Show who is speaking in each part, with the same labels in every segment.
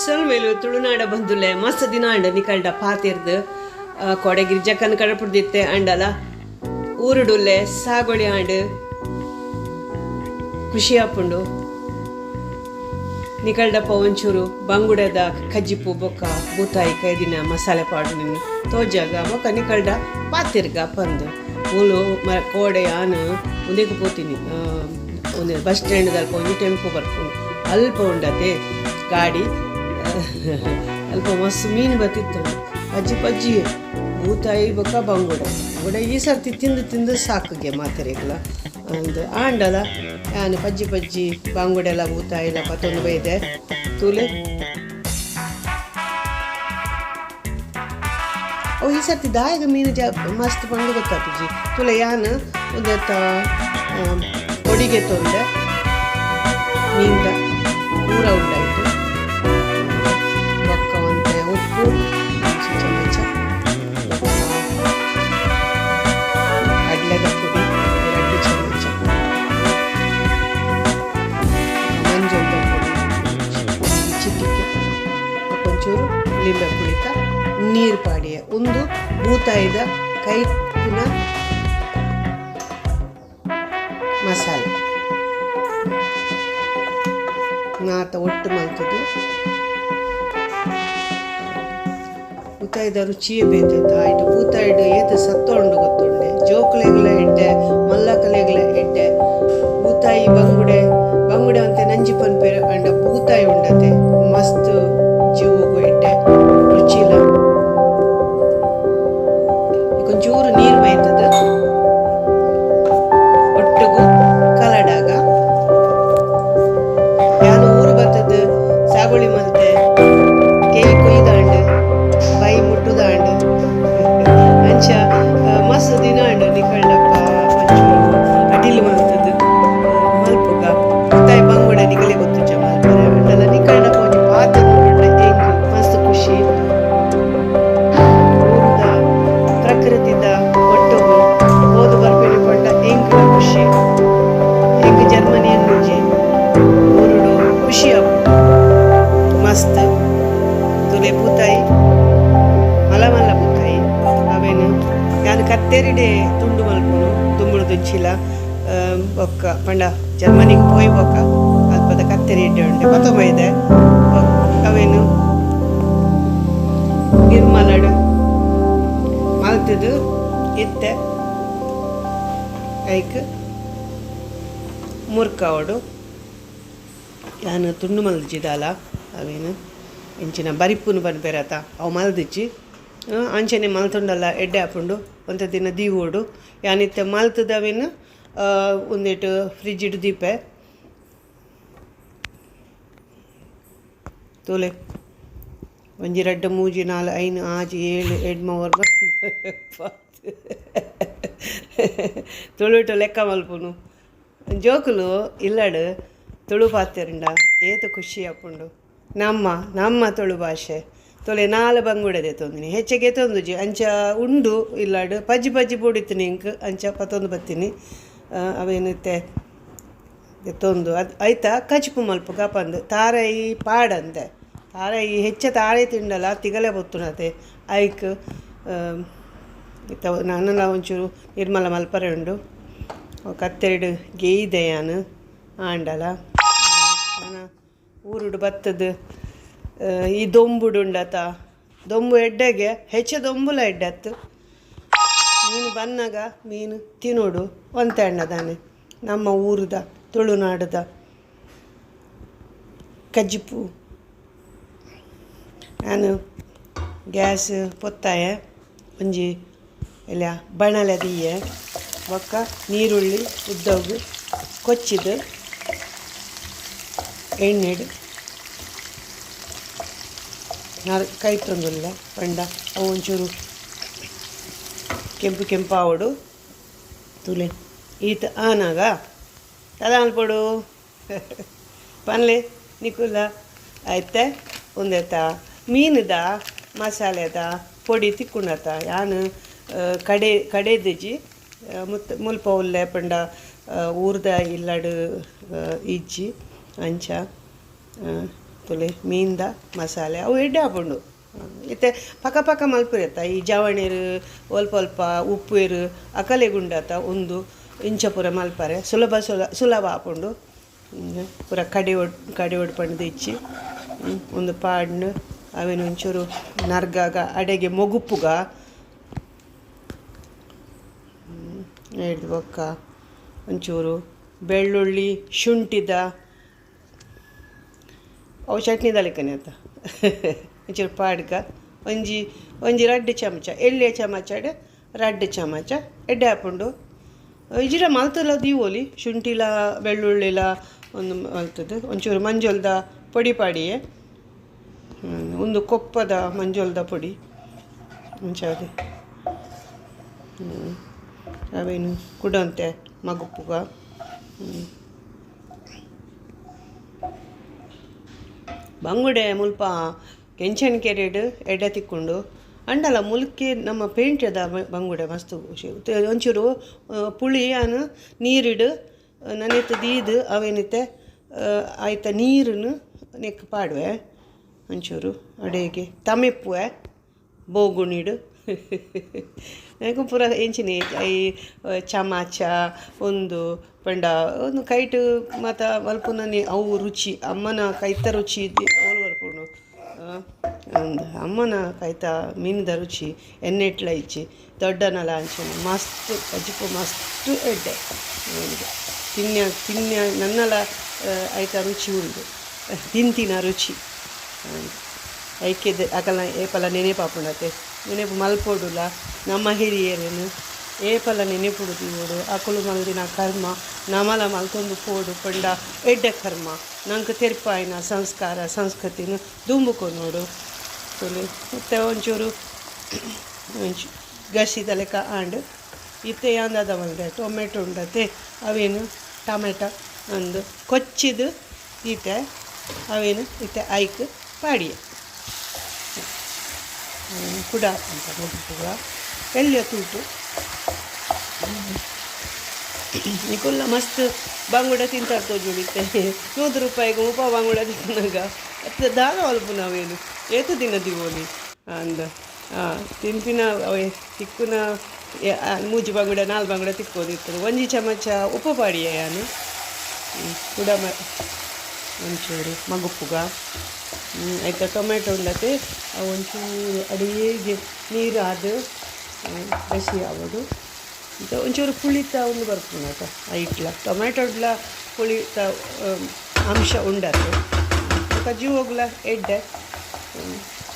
Speaker 1: ಸೊಲ್ಮೆಲು ತುಳುನಾಡ ಬಂಧುಲೆ ಮಸ್ತ್ ದಿನ ಅಂಡ ನಿಕಲ್ಡ ಪಾತಿರ್ದು ಕೊಡಗಿರಿ ಜಕ್ಕನ್ ಕಡಪುಡ್ದಿತ್ತೆ ಅಂಡಲ ಊರುಡುಲ್ಲೆ ಸಾಗೊಳಿ ಆಂಡ್ ಖುಷಿ ಆಪುಂಡು ನಿಕಲ್ಡಪ್ಪ ಒಂಚೂರು ಬಂಗುಡೆದ ಕಜ್ಜಿಪು ಬೊಕ್ಕ ಬೂತಾಯಿ ಕೈದಿನ ಮಸಾಲೆ ಪಾಡು ನಿನ್ನ ತೋಜಾಗ ಬೊಕ್ಕ ನಿಕಲ್ಡ ಪಾತಿರ್ಗ ಪಂದು ಮೂಲು ಮ ಕೋಡೆ ಆನು ಉಂದೆಗ್ ಪೋತೀನಿ ಒಂದು ಬಸ್ ಸ್ಟ್ಯಾಂಡ್ ಅಲ್ಪ ಒಂಜಿ ಟೆಂಪೋ ಬರ್ಪುಂಡು ಅಲ್ಪ ಉಂಡತೆ ಗಾಡಿ ಅಲ್ಪ ಮಸ್ತ್ ಮೀನು ಬತ್ತಿತ್ತು ಪಜ್ಜಿ ಪಜ್ಜಿ ಬೂತಾಯಿ ಬೊಕ್ಕ ಬಂಗುಡೆ ಬಂಗುಡೆ ಈ ಸರ್ತಿ ತಿಂದು ತಿಂದು ಸಾಕುಗೆ ಮಾತೆರೆಗ್ಲ ಅಂದ್ ಆಂಡಲ ಯಾನ್ ಪಜ್ಜಿ ಪಜ್ಜಿ ಬಂಗುಡೆಲ ಬೂತಾಯಿಲ ಪತ್ತೊಂದು ಬೈದೆ ತೂಲೆ ಅವು ಈ ಸರ್ತಿ ದಾಯಗ ಮೀನು ಜಾ ಮಸ್ತ್ ಪಂಡು ಗೊತ್ತಾಪುಜಿ ತುಲೆ ಯಾನ್ ಉಂದೆತ್ತ ಕೊಡಿಗೆ ತೊಂದೆ ಮೀನ್ದ ಪೂರ ಉಂಡಾಯ್ತು ಬೊಕ್ಕ ಒಂತೆ ಉಪ್ಪು ಒಂಜಿ ಚಮಚ ಬೊಕ್ಕ ಕಡಲೆದ ಪುಡಿ 2 ಚಮಚ ಮಂಜಲ್ದ ಪುಡಿ ಒಂಜಿ ಚಿಟಿಕೆ ಒಂಚೂರು ಲಿಂಬೆ ಪುಳಿತ ನೀರು ಪಾಡಿಯ ಒಂದು ಬೂತಾಯಿದ ಕೈಪಿನ ಮಸಾಲೆ ಮಾತ ಒಟ್ಟು ಮಲ್ತದು ಬೂತಾಯಿದ ರುಚಿಯೇ ಬೇತೆ ಆಯ್ತು ಬೂತಾಯಿಡು ಏತ್ ಸತ್ತ ಉಂಡು ಗೊತ್ತುಂಡೆ ಜೋಕುಲೆಗ್ಲ ಎಡ್ಡೆ ಮಲ್ಲಕಲೆಗ್ಲ ಎಡ್ಡೆ ಬೂತಾಯಿ ಬಂಗುಡೆ ಬಂಗುಡೆ ಅಂತೆ ನಂಜಿ ಪನ್ಪೇರು ಅಂಡ ಬೂತಾಯಿ ಉಂಡತೆ ಮಸ್ತ್ ಜೀವಗು ಎಡ್ಡೆ ರುಚಿಲ ಒಂಚೂರು ನೀರು ಮೈತದ ಒಟ್ಟುಗು ಕಲಡಾಗ ಯಾನು ಊರು ಬತ್ತದ ಸಾಗುಳಿ ಮಲ್ತೆ ಕೇಯಿ ಕೊಯ್ದಾಂಡ್ ಬೈ ಮುಟ್ಟುದಾಂಡ್ ಅಂಚ ಮಸ್ತ್ ದಿನ ಅಂಡ್ ನಿಕಲ್ಡಪ್ಪ ಒಂಚೂರು ಅಟಿಲ್ ಮಲ್ತದ ಮಲ್ಪುಗ ಬೂತಾಯಿ ಬಂಗುಡೆ ನಿಕಲೆ ಗೊತ್ತುಜ್ಜ ಮಲ್ಪರೆ ಅಂಡಲ ನಿಕಲ್ಡಪ್ಪ ಒಂಜಿ ಪಾತೆರ ಎಂಕ್ ಮಸ್ತ್ ಖುಷಿ ಊರುದ ಪ್ರಕೃತಿದ ಒಟ್ಟುಗು ಪೋದು ಬರ್ಪಿನ ಪಂಡ ಎಂಕ್ಲ ಖುಷಿ ಎಂಕ್ ಜರ್ಮನಿ ಎನ್ನುಜಿ ಊರುಡು ಖುಷಿ ಆಪುಂಡು ಮಸ್ತ್ ತುಲೆ ಬೂತಾಯಿ ಮಲ್ಲ ಮಲ್ಲ ಬೂತಾಯಿ ಅವೇನು ಯಾನ್ ಕತ್ತೆರಿಡೆ ತುಂಡು ಮಲ್ಪುನು ದುಂಬುಡು ದುಂಚಿಲ ಬೊಕ್ಕ ಪಂಡ ಜರ್ಮನಿಗೆ ಪೋಯಿ ಬೊಕ್ಕ ಅಲ್ಪದ ಕತ್ತೆರಿ ಇಡ್ಡೆ ಉಂಡೆ ಪತ್ತೊಂಬೈದೆ ಅವೇನು ನಿರ್ಮಲಡು ಮಲ್ತದು ಇತ್ತೆ ಐಕ್ ಮುರ್ಕಾವಡು ಯಾನ್ ತುಂಡು ಮಲ್ದಿಜ್ಜಿ ಅವೇನು ಇಂಚಿನ ಬರಿಪುನು ಪನ್ಪೆರತ ಅವು ಮಲ್ದಿಜ್ಜಿ ಅಂಚನೆ ಮಲ್ತುಂಡಲ ಎಡ್ಡೆ ಆಪುಂಡು ಒಂತೆ ದಿನ ದೀವೊಡು ಯಾನ್ ಇತ್ತೆ ಮಲ್ತುದು ಅವೇನು ಉಂದೆಟ್ ಫ್ರಿಜ್ಡ್ ದೀಪೆ ತೂಲೆ 1 2 3 4 5 6 7 8 9 10 ತುಳುಟು ಲೆಕ್ಕ ಮಲ್ಪುನು ಜೋಕುಲು ಇಲ್ಲಡು ತುಳು ಪಾತೆರಂಡ ಏತ್ ಖುಷಿ ಆಪುಂಡು ನಮ್ಮ ನಮ್ಮ ತುಳು ಭಾಷೆ ತೊಲೆ 4 ಬಂಗುಡೆ ದೆತ್ತೊಂದಿನಿ ಹೆಚ್ಚಿಗೆ ತೊಂದುಜಿ ಅಂಚ ಉಂಡು ಇಲ್ಲಡು ಪಜ್ಜಿ ಪಜ್ಜಿ ಬೋಡಿತ್ತಿನಿ ಇಂಕ್ ಅಂಚ ಪತ್ತೊಂದು ಬತ್ತೀನಿ ಅವೇನಿತ್ತೆ ದೆತ್ತೊಂದು ಅದು ಐತ ಕಜಿಪು ಮಲ್ಪುಗ ಪಂದು ತಾರಾಯಿ ಪಾಡಂತೆ ತಾರಾಯಿ ಹೆಚ್ಚ ತಾರಾಯಿ ತಿಂಡಲ ತಿಗಲೆ ಬೊತ್ತುನತೆ ಐಕ್ ಇತ್ತ ನನಲ ಒಂಚೂರು ನಿರ್ಮಲ ಮಲ್ಪರೆ ಉಂಡು ಕತ್ತೆರಡು ಗೇಯ್ದೆ ಯಾನ್ ಆಂಡಲ ನನ ಊರುಡು ಬತ್ತದು ಈ ದೊಂಬುಡು ಉಂಡತ ದೊಂಬು ಎಡ್ಡೆಗೆ ಹೆಚ್ಚ ದೊಂಬುಲ ಎಡ್ಡತ್ತು ಮೀನು ಬನ್ನಾಗ ಮೀನು ತಿನ್ನೋಡು ಒಂತೆ ಅಣ್ಣದಾನೆ ನಮ್ಮ ಊರುದ ತುಳುನಾಡುದ ಕಜ್ಜಿಪು ನಾನು ಗ್ಯಾಸ್ ಪೊತ್ತಾಯ ಒಂಜಿ ಎಲ್ಲ ಬಣಲೆ ದೀಯೆ ಬೊಕ್ಕ ನೀರುಳ್ಳಿ ಉದ್ದೋಗು ಕೊಚ್ಚಿದು ಎಣ್ಣೆಡು ಕೈತೊಂದುಲ್ಲ ಪಂಡ ಅವು ಒಂಚೂರು ಕೆಂಪು ಕೆಂಪಾವಡು ತುಲೆ ಈತ ಆನಾಗ ದಾದ ಮಲ್ಪೊಡು ಪನ್ಲೆ ನಿಕುಲ ಐತೆ ಉಂದೆತ ಮೀನುದ ಮಸಾಲೆದ ಪೊಡಿ ತಿಕ್ಕುಂಡತ ಯಾನ್ ಕಡೆ ಕಡೆದಿಜಿ ಮುತ್ತ ಮುಲ್ಪ ಉಲ್ಲೆ ಪಂಡ ಊರ್ದ ಇಲ್ಲಡು ಇಜ್ಜಿ ಅಂಚ ತೂಲೆ ಮೀನ್ದ ಮಸಾಲೆ ಅವು ಎಡ್ಡೆ ಆಪುಂಡು. ಇತ್ತೆ ಪಕ ಪಕ ಮಲ್ಪುರೆತ್ತ ಈ ಜವಣೆರ್ ಒಲ್ಪ ಒಲ್ಪ ಉಪ್ಪುವೆರ್ ಅಕಲೆಗುಂಡತ ಉಂದು ಇಂಚ ಪೂರ ಮಲ್ಪರೆ ಸುಲಭ ಸುಲಭ ಆಪುಂಡು. ಪೂರ ಕಡೆಯೊಡು ಕಡೆಯೊಡು ಪಂಡ್ದು ಇಚ್ಚಿ ಉಂದು ಪಾಡ್ಂಡ್ ಅವೆನ್ ಒಂಚೂರು ನರ್ಗಾಗ ಅಡೆಗೆ ಮೊಗುಪ್ಪುಗ. ಐಡ್ದ್ ಬೊಕ್ಕ ಒಂಚೂರು ಬೆಳ್ಳುಳ್ಳಿ ಶುಂಠಿದ ಅವು ಚಟ್ನಿದ ಲೆಕ್ಕನೆ ಅತ್ತ ಒಂಚೂರು ಪಾಡ್ಗ ಒಂಜಿ ಒಂಜಿ ರಡ್ಡ್ ಚಮಚ ಎಲ್ಯ ಚಮಚಡ್ ರಡ್ಡ್ ಚಮಚ ಎಡ್ಡೆ ಆಪುಂಡು. ಇಜಿಡ ಮಲ್ತುಲ ದೀವೊಲಿ ಶುಂಠಿಲ ಬೆಳ್ಳುಳ್ಳಿಲ ಒಂದು ಮಲ್ತುದು ಒಂಚೂರು ಮಂಜೊಲ್ದ ಪೊಡಿ ಪಾಡಿಯೆ. ಉಂದು ಕೊಪ್ಪದ ಮಂಜೊಲ್ದ ಪೊಡಿ ಅಂಚಾದ್ ಅವೇನು ಕುಡಂತೆ ಮಗುಪ್ಪುಗ. ಬಂಗುಡೆ ಮುಲ್ಪ ಕೆಂಚನ್ ಕೆರೆಡ್ ಎಡ್ಡೆ ತಿಕ್ಕುಂಡು. ಅಂಡಲ ಮುಲ್ಕಿ ನಮ್ಮ ಪೇಂಟೆದ ಬಂಗುಡೆ ಮಸ್ತ್ ಖುಷಿ. ಒಂಚೂರು ಪುಳಿ ಆನ್ ನೀರಿಡು ನನೆತ್ ದೀದ್ ಅವೇನಿತ್ತೆ ಐತ ನೀರುನು ನೆಕ್ ಪಾಡುವೆ ಒಂಚೂರು ಅಡೇಗೆ ತಮೆಪ್ಪುವೆ ಬೋಗುಣಿಡು. ಎಂಕ್ ಪೂರ ಎಂಚಿನೆ ಈ ಚಮಚ ಉಂದು ಪಂಡ ಒಂದು ಕೈಟ್ ಮಾತ ಮಲ್ಪುನನೆ ಅವು ರುಚಿ ಅಮ್ಮನ ಕೈತ ರುಚಿ ಓಲು ಬರ್ಪುಂಡು. ಅಂದ್ ಅಮ್ಮನ ಕೈತ ಮೀನ್ದ ರುಚಿ ಎಣ್ಣೆಟ್ಲ ಇಜ್ಜಿ. ದೊಡ್ಡನಲ ಅಂಚನೆ ಮಸ್ತ್ ಕಜಿಪು ಮಸ್ತ್ ಎಡ್ಡೆ ತಿನ್ಯ ತಿನ್ಯ ನನ್ನಲ ಐತ ರುಚಿ ಉಂಡು ತಿಂತಿನ ರುಚಿ. ಐಕೆದ ಅಕಲ್ನ ಏಪಲ ನೆನೆಪಾಪುಂಡತೆ ನೆನೆಪು ಮಲ್ಪೊಡುಲ ನಮ್ಮ ಹಿರಿಯೆರೆನ್ ಏಪಲ ನೆನೆಪುಡು ದೀವೊಡು. ಅಕುಲು ಮಲ್ದಿನ ಕರ್ಮ ನಮಲ ಮಲ್ತೊಂದು ಪೋಡು ಪಂಡ ಎಡ್ಡೆ ಕರ್ಮ ನಂಕ್ ತೆರಿಪಾಯಿನ ಸಂಸ್ಕಾರ ಸಂಸ್ಕೃತಿನ್ ದುಂಬು ಕೊನೊಡು. ತೂಲೆ ಇತ್ತೆ ಒಂಚೂರು ಒಂಜಿ ಗಸಿದ ಲೆಕ್ಕ ಆಂಡ್. ಇತ್ತೆ ಯಾನ್ ದಾದ ಮಲ್ದೆ ಟೊಮೆಟೊ ಉಂಡತೆ ಅವೇನು ಟೊಮೆಟೊ ಅಂದ್ ಕೊಚ್ಚಿದ್ ದೀತೆ ಅವೇನು ಇತ್ತೆ ಐಕ್ ಪಾಡಿಯೆ. ಕುಡ ಅಂತ ಮಗುಪ್ಪುಗ ಎಲ್ಯ ತೂಟು. ನಿಕುಲ್ಲ ಮಸ್ತ್ ಬಂಗುಡೆ ತಿಂತಾರ್ ತೋಜುಂಡು ಇತ್ತೆ 100 ರೂಪಾಯಿಗ್ ಮುಪ್ಪ ಬಂಗುಡೆ ತಿಕ್ಕುನಗ ಅತ್ ದಾದ ಮಲ್ಪುನ ಅವೇನು ಏತ್ ದಿನ ದೀವೊಲಿ ಅಂದ್ ತಿನ್ಪಿನ ಅವೇ ತಿಕ್ಕುನ ಮೂಜಿ ಬಂಗುಡೆ ನಾಲ್ ಬಂಗುಡೆ ತಿಕ್ಕೋದಿತ್ತುಂಡು. ಒಂಜಿ ಚಮಚ ಉಪ್ಪು ಪಾಡಿಯೆ ಯಾನ್. ಕುಡ ಒಂಚೂರು ಮಗುಪ್ಪುಗ. ಐತ ಟೊಮೆಟೊ ಉಂಡತೆ ಅವು ಒಂಚೂರು ಅಡಿಗೆ ನೀರು ಆದ್ ಗಸಿ ಆವೊಡು. ಒಂಚೂರು ಪುಳಿತ ಉಂದು ಬರ್ಪುಂಡು ಐಟ್ಲ ಟೊಮೆಟೊಡ್ಲ ಪುಳಿತ ಅಂಶ ಉಂಡತೆ ಬೊಕ ಜೀವೊಗುಲ ಎಡ್ಡೆ.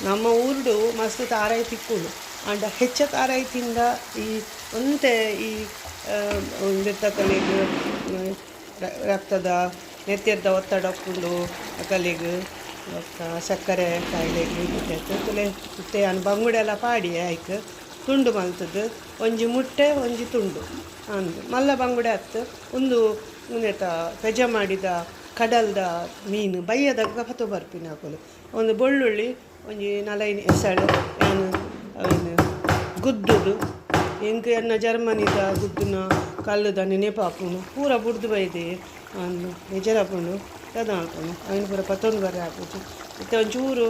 Speaker 1: ನಮ್ಮ ಊರುಡು ಮಸ್ತ್ ತಾರಾಯಿ ತಿಕ್ಕುಂಡು ಆಂಡ ಹೆಚ್ಚ ತಾರಾಯಿ ತಿಂಡ ಈ ಒಂತೆ ಈ ಉಂದೆತ ಅಕಲೆಗ್ ರಕ್ತದ ನೆತ್ತೆರ್ದ ಒತ್ತಡ ಉಪ್ಪುಂಡು ಅಕಲೆಗ್ ಬೊಕ್ಕ ಸಕ್ಕರೆ ಕಾಯಿಲೆಗ್ ತೂಲೆ ಇತ್ತೆ ಯಾನ್ ಬಂಗುಡೆ ಲ ಪಾಡಿಯೆ ಐಕ್ ತುಂಡು ಮಲ್ತುದು ಒಂಜಿ ಮುಟ್ಟೆ ಒಂಜಿ ತುಂಡು ಅಂದ್ ಮಲ್ಲ ಬಂಗುಡೆ ಅತ್ತ್ ಉಂದು ಉಂದೆತ ಪೆಜಮಾಡಿದ ಕಡಲ್ದ ಮೀನು ಬಯ್ಯದಗ ಪತೊಂದು ಬರ್ಪಿನಕುಲು. ಒಂದು ಬೊಳ್ಳುಳ್ಳಿ ಒಂಜಿ ನಾಲೈನ್ ಎಸಳು ಯಾನ್ ಅವೆನ್ ಗುದ್ದುದು ಎಂಕ್ ಎನ್ನ ಜರ್ಮನಿದ ಗುದ್ದುನ ಕಲ್ಲುದ ನೆನೆಪಾಪುಂಡು ಪೂರ ಬುಡ್ದು ಬೈದೆ ಅಂದ್ ಬೇಜಾರಾಪುಂಡು ದಾದ ಮಲ್ಪುನು ಅವೆನ್ ಪೂರ ಪತೊಂದು ಬರ್ರೆ ಆಪುಜಿ. ಇತ್ತೆ ಒಂಚೂರು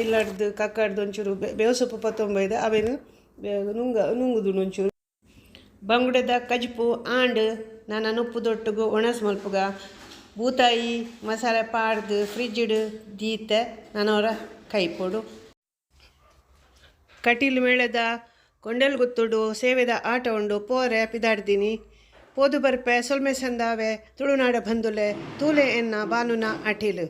Speaker 1: ಇಲ್ಲಡ್ದು ಕಕ್ಕಡ್ದು ಒಂಚೂರು ಬೇವು ಸೊಪ್ಪು ಪತ್ತೊಂದು ಬೈದೆ ಅವೆನ್ ನುಂಗುದುಂಡು ಒಂಚೂರು. ಬಂಗುಡೆದ ಕಜಿಪು ಆಂಡ್ ನನ ನುಪ್ಪುದೊಟ್ಟುಗು ಒಣಸ್ ಮಲ್ಪುಗ. ಬೂತಾಯಿ ಮಸಾಲೆ ಪಾಡ್ದು ಫ್ರಿಜ್ಡ್ ದೀತೆ ನನೊರ ಕೈಪೊಡು. ಕಟೀಲು ಮೇಳದ ಕೊಂಡೇಲ್ ಗುತ್ತುಡು ಸೇವೆದ ಆಟ ಉಂಡು ಪೋರೆ ಪಿದಾಡ್ದಿನಿ ಪೋದು ಬರ್ಪೆ ಸೊಲ್ಮೆ ಸಂದಾವೆ ತುಳುನಾಡ ಬಂಧುಲೆ ತೂಲೆ ಎನ್ನ ಬಾನುನ ಅಟಿಲು.